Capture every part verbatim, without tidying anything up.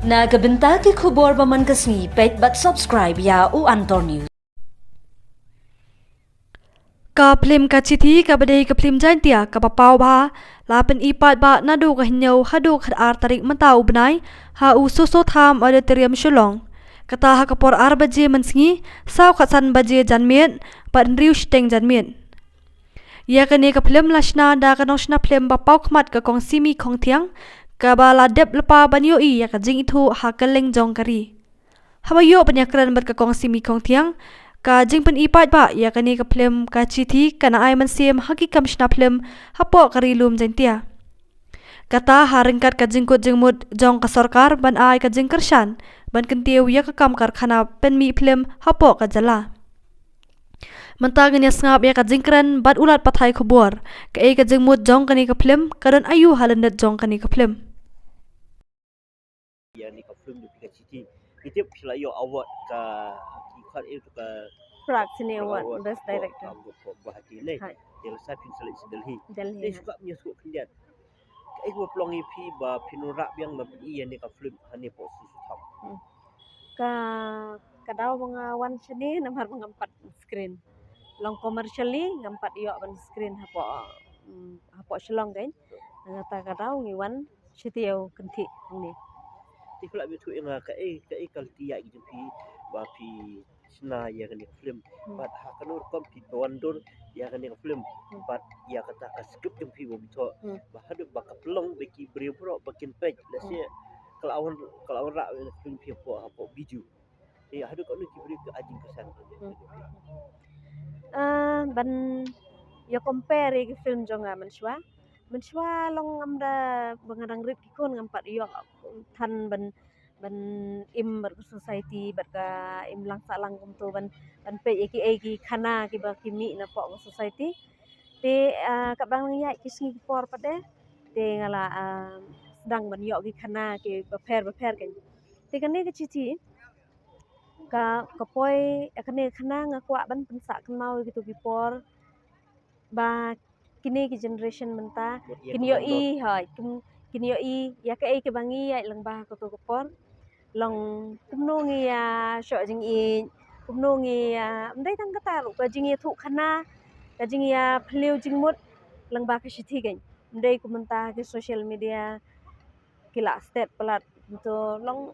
Na ka bynta ki khubor ba man ka sngi, peit bad subscribe ïa u Antor News. Ka phlim Ka Chithi kaba dei ka phlim Jaiñtia kaba paw bha la pyni paidbah naduh ka hynñiew haduh ka khatar tarik mynta u bnai ha u Soso Tham Auditorium Shillong. Kata ha ka por ar baje mynsngi, saw khatsan baje janmiet bad hynriew shiteng janmiet. Ïa kane ka phlim la shna da ka nongshna phlim ba paw khmat ka Kong Simi Khongthiang, kaba la dep lypa ban ïohi ïa ka jingithuh ha kylleng jong ka ri. Haba ïoh ban ïakren bad ka Kong Simi Khongthiang, ka jingpyni paidbah ïa kane ka phlim Ka Chithi ka na ai mynsiem ha ki kam shna phlim hapoh ka Ri Lum Jaiñtia. Kata ha ryngkat ka jingkut jingmut jong ka sorkar ban ai ka jingkyrshan ban kyntiew ïa ka kam karkhana pynmih phlim hapoh ka jylla. Mynta ngin ïa sngap ïa ka jingkren bad u lad pathai khubor, kaei ka jingmut jong kane ka phlim, ka don aïu ha lyndet jong kane ka phlim. Ïa kane ka phlim jong phi Ka Chithi, ngi tip phi la ïoh award ka, ki khot ïa ka Prag Cine Award, Award Best Director. Ka Guwahati ne. Hai. Ïa la sa phin select sha Delhi. Delhi, ne hai. Shuwa phi ïa shuwa khyndiat, kaei kaba pynlong ïa phi ba phin wanrah biang ban pyni ïa kane ka phlim hangne hapoh Soso Tham? Hmm. Ka, ka daw ba nga wan shane namar ba ngam pat screen. Long commercially ngam pat ïoh ban screen hapoh, mm, hapoh Shillong kein. Nga ta ka daw ngi wan sha taïew kynthih hangne. Te khlem bit thuh ïa nga kaei, kaei ka lynti ïaid jong phi ba phi shna ïa kane ka phlim. Hmm. Bad ha kano rukom phi wan dur ïa kane ka phlim. Hmm. Bad ïa kata ka script jong phi ba phi thoh. Hmm. Ba haduh ba ka pynlong ba ki briew baroh ba kin peit. Let's say, hmm, ka la wan, ka la wanrah ïa kane ka phlim phi hapoh, hapoh Bijou. Eh, haduh katno ki briew ki ai jingkyrshan? Hmm. Ah, ban ïa compare ïa ki film jong nga mynshuwa. Mynshuwa long ngam da, ba nga dang rit ki khun ngam pat ïoh than ban, ban im bad ka society, bad ka imlang sahlang kumto ban, ban peit ïa kiei ki khana kiba ki mih napoh ka society. Te, ah, katba nga ïaid ki sngi ki por pat de, te nga la, ah, sdang ban ïoh ki khana kiba pher ba pher kein. Te kane Ka Chithi, ka, ka poi, eh, kane ka khana nga kwah ban pynsah kynmaw ïa kito ki por ba kine ki generation mynta kin ïohi, hooid, kin, kin ïohi ïa kaei kaba ngi ïaid lyngba ha kato ka por. Long kumno ngi ïa shoh jingïeit, kumno ngi ïa, ym dei tang kata ruh, ka jingïathuh khana, ka jingïaphylliew jingmut lyngba ka shithi kein. Ym dei kum mynta ki social media ki la stet palat. Kumto long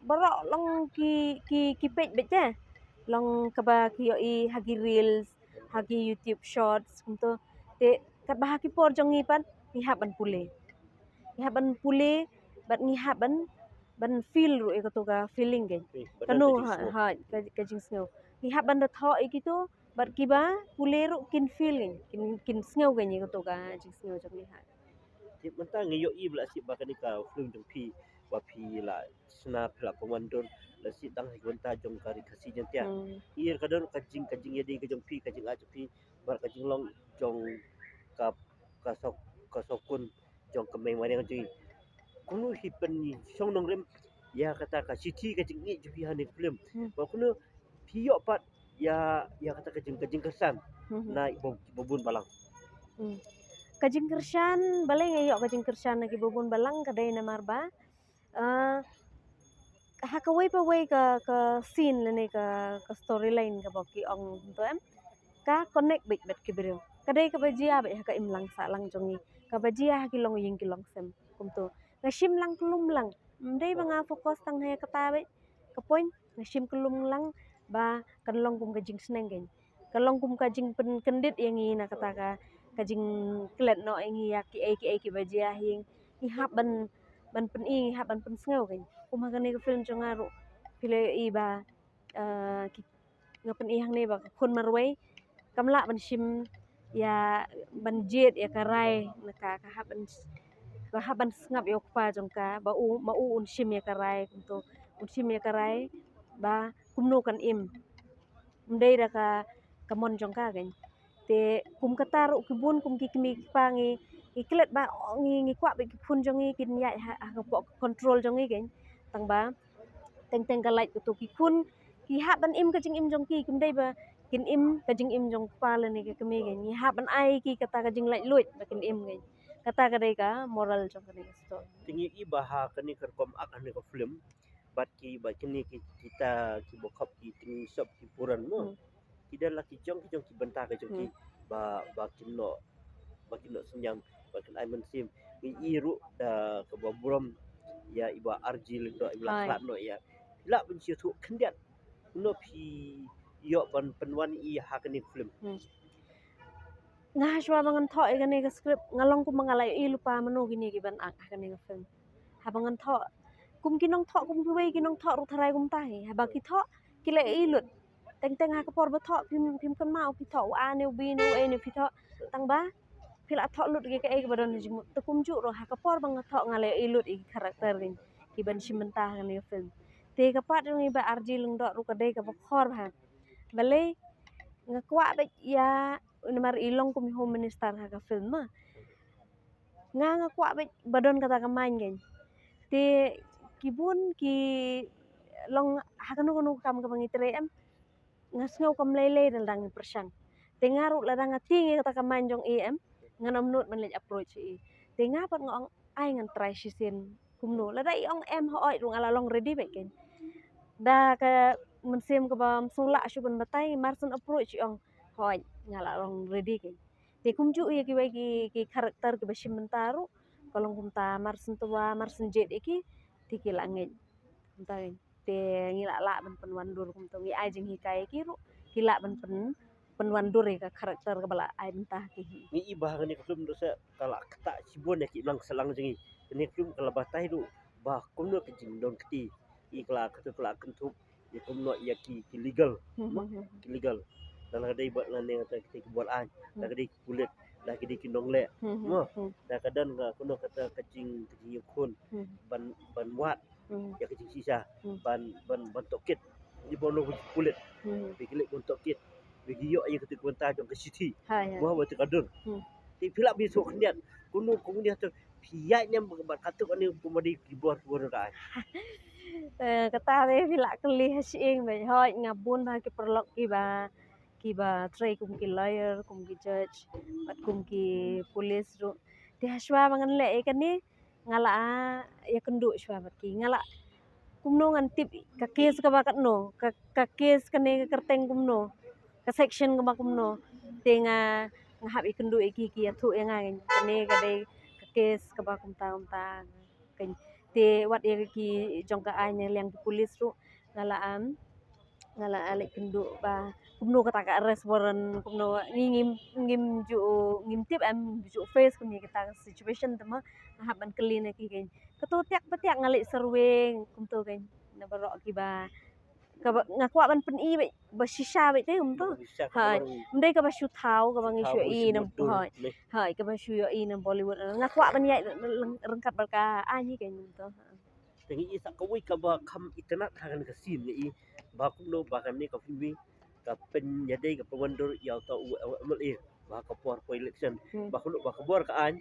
baroh long ki, ki, ki peit beit te. Long kaba ki ïohi ha ki reels, ha ki YouTube shorts kumto. Te katba ha ki por jong ngi pat ngi hap ban pule. Ngi hap ban pule bad ngi hap ban, ban feel ruh ïa kato ka feeling kein. Kano, ha, ha, ka, ka jingsngew. Ngi hap ban da thoh ïa kito bad kiba pule ruh kin feel kein, kin, kin sngew kein ïa kato ka jingsngew jong ngi, ha. Te mynta ngi ïohi ba la sih ba kane ka film jong phi ba phi la shna, phi la pynwandur, la sih dang ha ki bynta jong ka Ri Khasi Jaiñtia. Hmm. Ïa ka don ka jing, ka jingïadei ka jong phi, ka jingïaid jong phi bad ka jinglong jong ka, ka saw, ka sawkun jong ka Mei Mariang jong ngi. Kumno hi pynshong nongrim ïa kata ka shithi ka jingïeit jong phi ha kane ka film. Hmm. Ba kumno phi ïoh pat ïa, ïa kata ka jing, ka jingkyrshan, hmm, na kiba, kiba bun balang. Hmm. Ka jingkyrshan, balei nga ïoh ka jingkyrshan na kiba bun balang, ka dei namar ba, ah, ha kawei pa wei ka, ka scene lane ka, ka storyline kaba ki ong to em, ka connect beit bad ki briew. Ka dei kaba jia beit ha ka imlang sahlang jong ngi, kaba jia ha ki longïing ki longsem kumto. Nga shim lang kyllum lang, ym dei ba nga focus tang ha kata beit. Ka point, nga shim kyllum lang ba kan long kum ka jingsneng kein. Kan long kum ka jingpynkyndit ïa ngi na kata ka, ka jingklet noh ïa ngi ïa kiei kiei kiba jia ha ïing. Ngi hap ban, ban pyni, ngi hap ban pynsngew kein. Kum ha kane ka film jong nga ruh phi la ïohi ba, eh, ki, nga pyni hangne ba ka khun marwei kam lah ban shim ïa, ban jied ïa ka rai na ka, ka hap ban, ka hap ban sngap ïa u kpa jong ka ba u, ma u un shim ïa ka rai kumto, un shim ïa ka rai ba kumno kan im. Ym dei da ka, ka mon jong ka kein. Te kum kata ruh ki bun kum ki kmie ki kpa ngi, ngi klet ba, oh, ngi, ngi kwah ba ki khun jong ngi kin ïaid ha, ha ka pok control jong ngi kein. Tang ba teng teng ka lait kato ki khun ki hap ban im ka jingim jong ki, kim dei ba kin im ka jingim jong kpa lane ka kmie kein. Ngi hap ban ai ki kata ka jinglaitluid ba kin im kein. Kata ka dei ka moral jong kane ka story. Te ngi i ba ha kane ka rukom ak ha kane ka film, bad ki, bad kine ki, kita ki ba khop ki tyngshop ki puran mo. Hmm. Ki don la ki jong ki jong ki bynta ka jong ki. Hmm. Ba, ba kin noh, ba kin noh synñiang, ba kin ai mynsiem. Ngi i ruh da kaba burom ïa i Bah Arji Lyngdoh, i ba la khlad noh ïa. Lah ban shu thoh khyndiat. Kumno phi ïoh ban pynwan i ha kane ka film? Hmm. Nga hashwa ba ngan thoh ïa kane ka script, nga long kumba nga la ïohi lypa mano kine ki ban act ha kane ka film. Haba ngan thoh, kum ki nongthoh, kum kiwei ki nongthoh ruh tharai kumta hi. Haba ki thoh, ki la ïohi lut. Teng teng ha ka por ba thoh, phim, phim kynmaw phi thoh u A ne u B ne u A ne phi thoh. Tang ba phi la thoh lut ïa kaei kaba don ha jingmut. Te kumjuh ruh ha ka por ba nga thoh nga la ïohi lut ïa ki character ki, ki ban shim bynta ha kane ka film. Te ka part jong i Bah Arji Lyngdoh ruh ka dei kaba khor bha. Balei nga kwah beit ïa, namar i long kum i Home Minister ha ka film ma. Nga, nga kwah beit ba don kata ka mind kein. Te ki bun ki long ha kano kano ka kam kaba ngi trei em, nga sngew kam lei lei lada ngi pyrshang. Te nga ruh lada nga tieng ïa kata ka mind jong i em, ngan ym nud ban leit approach ïa i. Te nga pat nga ong ai ngan try shisien kumno. Lada i ong em hooid ruh nga la long ready beit kein. Da ka mynsiem kaba ym sngewlah shuh ban batai, Marsien approach i ong hooid nga la long ready kein. Te kumjuh ïa kiwei ki, ki character kiba shim bynta ruh ka long kumta, Marsien Twa, Marsien Jade ïa ki, te ki la ngeit kumta. Te ngi la lah ban pynwandur kumta, ngi ai jinghikai ïa ki ruh ki lah ban pyn, pynwandur ïa ka character kaba la ai bynta ha ki hi. Ngi i ba ha kane ka film ruh sa ka la ktah shibun ïa ki imlang sahlang jong ngi. Kane ka film ka la batai ruh ba kumno ka jingdon kti, i ka la, kata ka la kynthup ïa kumno ïa ki, ki legal. Hmm, mo? Hmm, hmm. Ki legal. Da la ka dei bad lane kata ki, ki bor aiñ, da ka dei ki pulit, da ka dei ki nongleh. Hmm, hmm, mo? Hmm. Da ka don ka kumno kata ka jing, ka jingïakhun. Hmm. Ban, ban wad. Hmm. Ïa ka jingshisha. Hmm. Ban, ban, ban tohkit. Ni ba u nong pulit. Hmm. Ba ki leh ban tohkit. Ba ki ïoh ïa kata ka bynta jong ka shithi. Ha, ïa. Mo ba tu ka dur. Hmm. Te phi lah ban shu khyndiat. Kumno, kumno tu phi ïaid ne em bad kato kane kumba dei ki bor, ki bor ka aiñ? Eh, kata te phi la kylli ha shyieng beit. Hooid nga bun bha ki paralok kiba, kiba trei kum ki lawyer, kum ki judge, bad kum ki police ruh. Te hashwa ba ngan leh ïa kane nga la ïakynduh shwa bad ki. Nga la kumno ngan tip ka case kaba katno, ka, ka case kane ka kyrteng kumno, ka section kaba kumno. Te nga, nga hap ïakynduh ïa ki, ki ïathuh ïa nga kane ka dei ka case kaba kumta kumta. Te wat ïa ki jong ka aiñ na liang ki police ruh nga la, um, nga la leit kynduh ba kumno kata ka arrest warrant, kumno ngi ngim, ngim ju, ngim tip em, ju face kumne kata ka situation te ma, nga hap ban kylli na ki kein. Kato tiak pa tiak nga leit survey kumto kein na baroh kiba, kaba nga kwah ban pyni beit ba shisha beit te kumto. Ba shisha kaba, hooid, ym dei kaba shu thaw kaba ngi shu ïohi na, hooid, hooid, kaba shu ïohi na Bollywood. Nga kwah ban ïaid ryngkat bad ka aiñ hi kein kumto. Te ngi i sa kawei kaba kham itynnad ha kane ka scene ngi i ba kumno ba kane ka film ka pynïadei ka pynwandur ïa uta u, u M L A ba ka por post election. Hmm. Ba kumno ba ka bor ka aiñ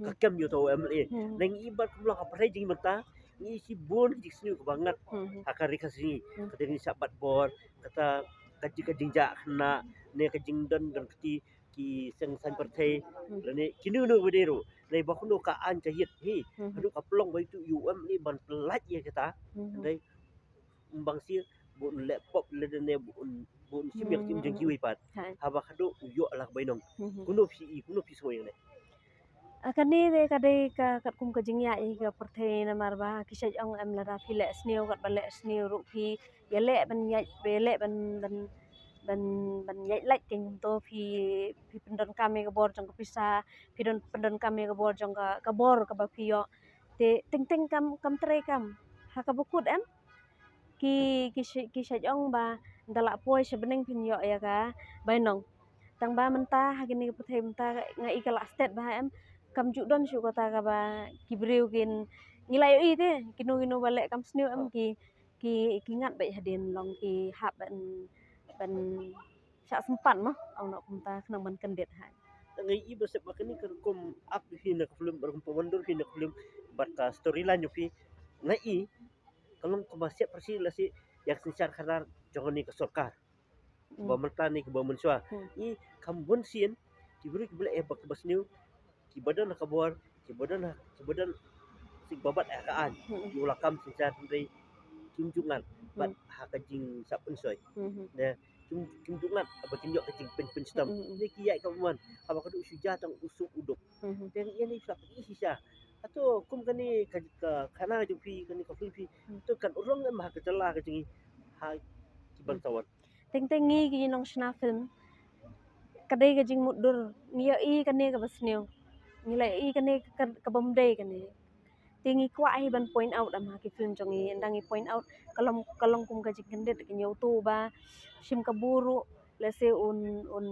ka, hmm, kem ïa uta u M L A. Hmm. Ngi i ba kumno ka pyrthei jong ngi mynta ngi i shibun ki jingsniew kaba ngat, hmm, ha ka ri ka sngi. Hmm. Kata ngi shah bat bor, kata ka jing, ka jingjah khynnah ne ka jingdon donkti ki seng saiñ pyrthei, hmm, lane kino kino ba dei ruh. Lane ba kumno ka aiñ ka ïit hi. Hmm. Haduh ka pynlong ba ïa utu u M L A ban pyllait ïa kata. Hmm. Dei ym bang shisha ba un leh pop lane ba un, ba un shim ïa ka jingim jong kiwei pat. Hooid. Haba haduh u ïoh la ka bainong. Hmm. Kumno phi i, kumno phi sngew ïa kane? Ah, kane dei ka dei ka katkum ka jingïaid ïa ka pyrthei namar ba ki shait ong em lada phi leh sniew katba leh sniew ruh phi ïaleh ban ïaid, phi ïaleh ban, ban, ban, ban ïaid lait kein kumto phi, phi pyndonkam ïa ka bor jong ka pisa, phi don pyndonkam ïa ka bor jong ka, ka bor kaba phi ïoh. Te teng teng kam, kam trei kam. Ha kaba kut em ki, ki shi-, ki shait ong ba da lah poi sha bneng phin ïoh ïa ka bainong. Tang ba mynta ha kine ki pyrthei mynta nga i ka lah stet bha em, kam ju don shuh kata kaba ki briew kin, ngi la ïohi te kino kino ba leh kam sniew em ki, ki, ki ngat beit hadien long ki hap ban, ban shah sympat mo, ong noh kumta khnang ban kyndit ha. Nga i ba sep ba kane ka rukom ak hi na ka film, rukom pynwandur hi na ka film bad ka storyline jong phi, nga i ka long kaba sep pyrshah lashai ïa ka synshar khadar jong kane ka sorkar. Hmm. Ba mynta ne kaba mynshuwa. Hmm. I kham bun sien ki briew kiba leh ïa ba kaba sniew, kiba don ha ka bor, kiba don ha, kiba don sik babat ha ka aiñ, hmm, ïa u la kam synshar hynrei kim ju ngat bad, hmm, ha ka jingsap pynsoi. Hmm. Ne kim, kim ju ngat ba kin ïoh ka jingpyn, pynshitom. Hmm. Ne ki ïaid ka bymman haba ka duk shu ja tang u suk u duk. Hmm. Te ïa ni sa phi shisha. Hato kum kane ka, ka khana ka jong phi, kane ka film phi, hmm, to kan urlong em ha ka jylla ka jong ngi ha ki ban, hmm, sawan. Teng teng ngi ki nongshna film, ka dei ka jingmutdur, ngi ïohi kane kaba sniew, ngi la ïohi kane ka, kabym dei kane. Te ngi kwah hi ban point out em ha ki film jong ngi, ynda ngi point out ka long, ka long kum ka jingkyndit, ka ñiew to ba shim ka bur ruh, lehse un, un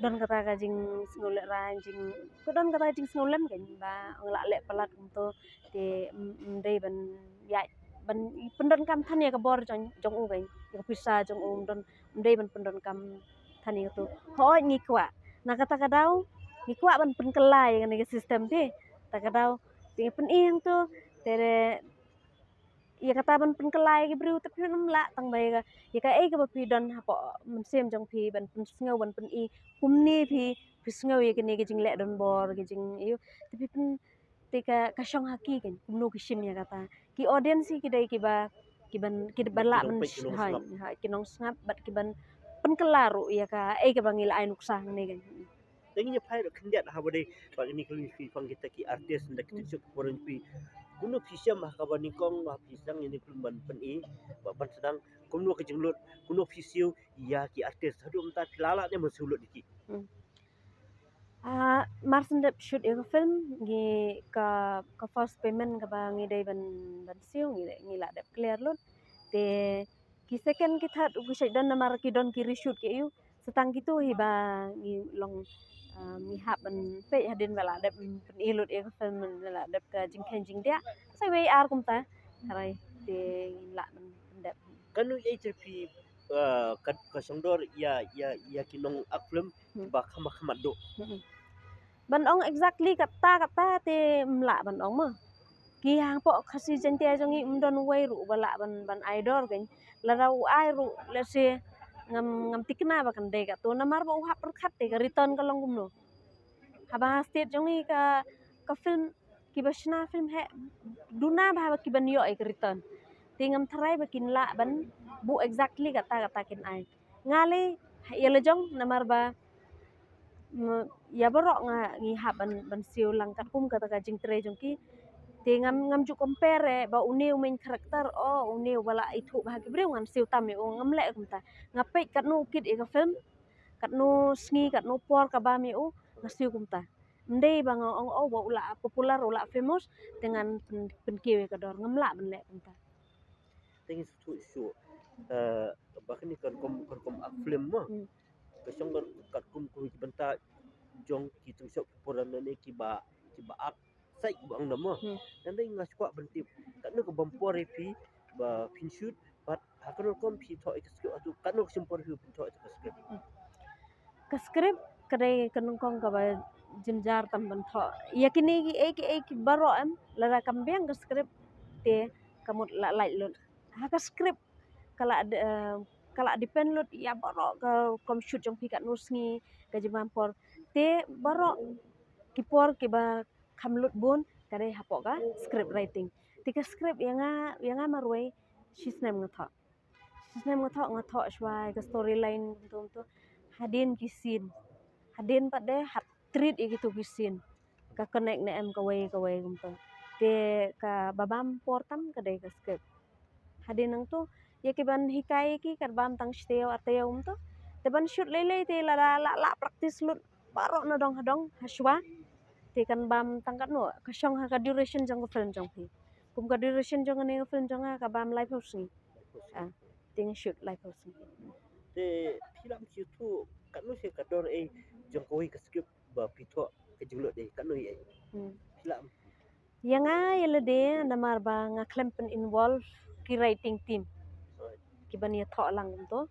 don kata ka jingsngewlehrain, jing, ka don kata ka jingsngewlem kein ba nga lah leh palat kumto, te ym, ym dei ban ïaid ban pyndonkam than ïa ka bor jong, jong u kein, ïa ka pisa jong u, ym don, ym dei ban pyndonkam than ïa kato. Hooid ngi kwah, na kata ka daw ngi kwah ban pynkylla ïa kane ka system te. Kata ka daw te ngi pyni hangto, te ïa kata ban pynkylla ïa ki briew te phi ym lah tang ba ïa ka, ïa kaei kaba phi don hapoh mynsiem jong phi ban pynsngew, ban pyni kumne phi, phi sngew ïa kane ka jingleh donbor, ka jing, ïoh, te phi pyn, te ka, ka shong ha ki kein kumno ki shim ïa kata. Ki audience hi ki dei kiba, kiban, kiba lah ban, ki nongsngap, ha, ki nongsngap bad kiban pynkylla ruh ïa kaei kaba ngi la ai nuksa hangne kein. Te ngin ïa phai ruh khyndiat haba dei ba kine ki film phi pang kita ki artist, ynda ki, hmm, tyngshop ki por jong phi, kumno phi shem ha kaba nyngkong ba phi sdang ïa kine ki film ban pyni, ba ban sdang, kumno ka jinglut, kumno phi siew ïa ki artist, haduh mynta phi la lah ne ban siew lut ïa ki? Hmm. Ah, mar shen dep shoot ïa ka film, ngi ka, ka first payment kaba ngi dei ban, ban siew, ngi, ngi la dep clear lut. Te ki second ki third u ki shait don namar ki don ki reshoot ki ïoh. Sa tang kito hi ba ngi long, ah, ngi hap ban peit hadien ba la dep pyni lut ïa ka film, la dep ka jingkheiñ jingdiah. Sa wei ar kumta. Hynrei te ngi lah ban pyndep. Kano ei te phi, ah, ka, ka shongdor ïa, ïa, ïa ki nong act film, hmm, ba kham, ba kham duh? Hmm. Ban ong exactly kata kata te ym lah ban ong mo. Ki hangpoh Khasi Jaiñtia jong ngi ym don uwei ruh ba lah ban, ban ai dor kein. Lada u ai ruh, lehse ngam, ngam tikna ba kan dei kato namar ba u hap pyrkhat te ka return ka long kumno. Haba ha state jong ngi ka, ka film, kiba shna film heh duna ba haba kiban ïoh ïa ka return. Te ngam tharai ba kin lah ban buh exactly kata kata kin ai. Nga lei ïa la jong namar ba, mm, ïa baroh nga, ngi hap ban, ban siew lang katkum kata ka jingtrei jong ki. Te ngam, ngam ju compare eh ba une u main character, o une uba la ithuh bha ha ki briew ngan siew tam ïa u, ngam leh kumta. Nga peit katno u kit ïa ka film, katno sngi, katno por ka bam ïa u, nga siew kumta. Ym dei ba nga ong, o ba u la popular, u la famous, te ngan pyn, pynkiew ïa ka dor, ngam lah ban leh kumta. Te ngi sngewthuh shuh, eh, ba kane ka rukom, ka rukom act film mo. Hmm. Ka shong ka katkum, kum ki bynta jong ki tyngshop pynpura ne kiba, kiba act sait kiba ong da mo. Hmm. Ngan dei nga shu kwah ban tip katno ka bam por ïa phi ba phin shoot, bad ha kano rukom phi thoh ïa ka script, hato katno ka shim por phi ban thoh ïa ka script? Hmm. Ka script ka dei ka nyngkong kaba jynjar tam ban thoh ïa kine kiei kiei ki baroh em, lada kam biang ka script te ka mut la lait lut. Ha ka script ka la de-, eh, ka la depend lut ïa baroh ka rukom shoot jong phi, katno sngi, ka jingbam por. Te baroh ki por kiba kham lut bun ka dei hapoh ka script writing. Te ka script ïa nga, ïa nga marwei shisnem nga thoh. Shisnem nga thoh, nga thoh shuwa ïa ka storyline kumto kumto. Hadien ki scene. Hadien pat de hap treat ïa kito ki scene. Ka connect ne em kawei kawei kumto. Te kaba bam por tam ka dei ka script. Hadien nangto ïa ki ban hikai ïa ki, kat bam tang shi taïew ar taïew kumto. Te ban shoot lei lei te la, la, la, la practice lut baroh na dong ha dong ha shuwa. Te kan bam tang katno, ka shong ha ka duration jong ka film jong phi. Kum ka duration jong kane ka film jong nga ka bam laiphew sngi. Ah, te nga shoot laiphew sngi. Te phi lah ban shu thoh katno shi ka dor ei jong kawei ka script ba phi thoh ka jinglut ei, katno ei? Hmm. Phi lah ban Ïa nga ïa lade namar ba nga khlem pyn involve ki writing team. Kiban ïa thoh lang kumto.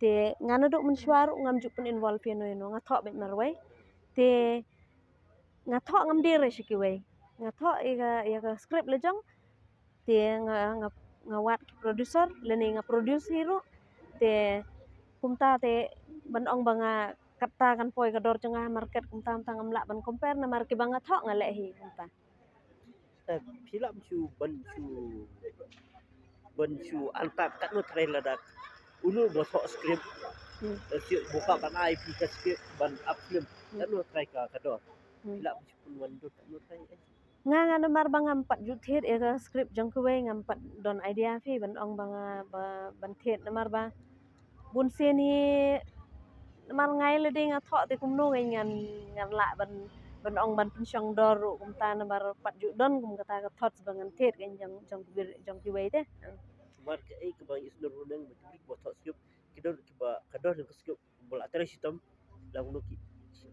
Te nga naduh mynshuwa ruh ngam ju pyn involve ïano ïano, nga thoh beit marwei. Te nga thoh ngam die re sha kiwei. Nga thoh ïa ka, ïa ka script la jong. Te nga, nga, nga wad ki producer lane nga produce hi ruh. Te kumta te ban ong ba nga kata kan poi ka dor jong nga ha market kumta, kumta ngam lah ban compare namar kiba nga thoh nga leh hi kumta. Eh, phi lah ban shu ban shu ban shu antat katno trai lada uno ba thoh script. Hmm. Eh, shu buka ban ai phi ka script ban ap film. Hmm. Katno trai ka ka dor. Hmm. Phi lah ban shu pynwan dor katno trai. Nga nga namar ba ngam pat ju thied ïa ka script jong kiwei, ngam pat don idea phi ban ong ba nga ba ban thied namar ba bun sien hi namar ngai lade nga thoh te kumno ngan ngan lah ban ban ong ban pynshong dor ruh kumta namar pat ju don kum kata ka thoughts ba ngan thied kan jong jong kiwei jong kiwei te. Mar ka ei kaba is no runeng ba tibrik ba thoh script ki dor kiba ka dor ka script ba la tare shitom lang no ki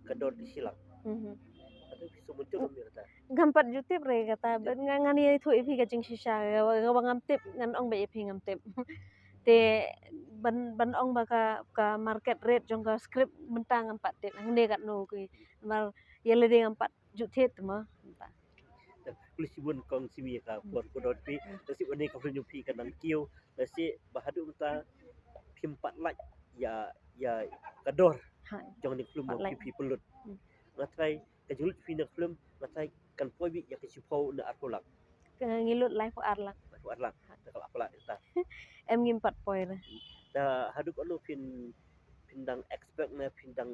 ka dor di shilang. Mhm. Atu ki sumun tu kami rata. Ngam pat ju tip re kata ban nga ngan ïa thu ïa phi ka jingshisha ka ba ngam tip ngan ong ba ïa phi ngam tip. Te ban ban ong ba ka ka market rate jong ka script mynta ngam pat tip hangne katno ki mar ïa lade ngam pat ju thied te ma mynta. Kuli sibun kong simi ka por ko dot pi. Nasi wane ka film phi ka nang kiew. Nasi bahadu mynta phim pat lait ïa ïa ka dor. Jong ni film phi phi pelut. Nga trai ka jinglut phi na film nga trai kan poi bi ïa ka shiphew na arphew lak. Ngi lut laiphew ar lak. Laiphew ar lak. Ta ka lak pala ta. Em ngim pat poi re. Ta hadu ko no phin phin dang expect na phin dang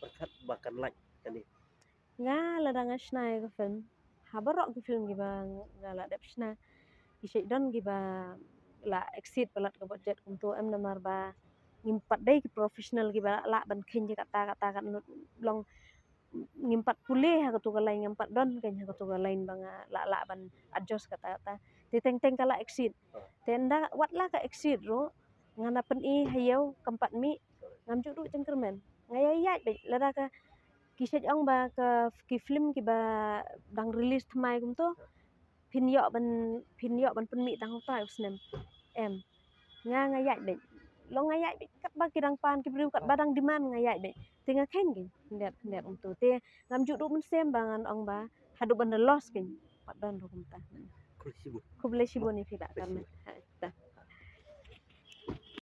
perkat ba kan lait kani. Nga lada nga shna ïa ka film ha baroh ki film kiba nga la dep shna ki shait don kiba la exceed palat ka budget kumto em namar ba ngim pat dei ki professional kiba lah ban khein ïa kata kata kan long ngim pat pule ha katu ka line ngim pat don khein ha katu ka line ba nga lah lah ban adjust kata kata te teng teng ka la exceed te nda wat la ka exceed ruh nga na pyn i ha ïew kam pat mih ngam ju duh jingkyrmen nga ïa ïaid beit lada ka ki shait ong ba ka ki film kiba dang release thymmai kumto phin ïoh ban phin ïoh ban pynmih tang utai u snem em nga nga ïaid beit long nga ïaid beit katba ki dang pan ki briew katba dang demand nga ïaid beit te nga khein ki ndet ndet kumto te ngam ju duh mynsiem ba ngan ong ba haduh ban da loss ki pat don ruh kumta. Khublei shibun ïa phi Bah Carmen.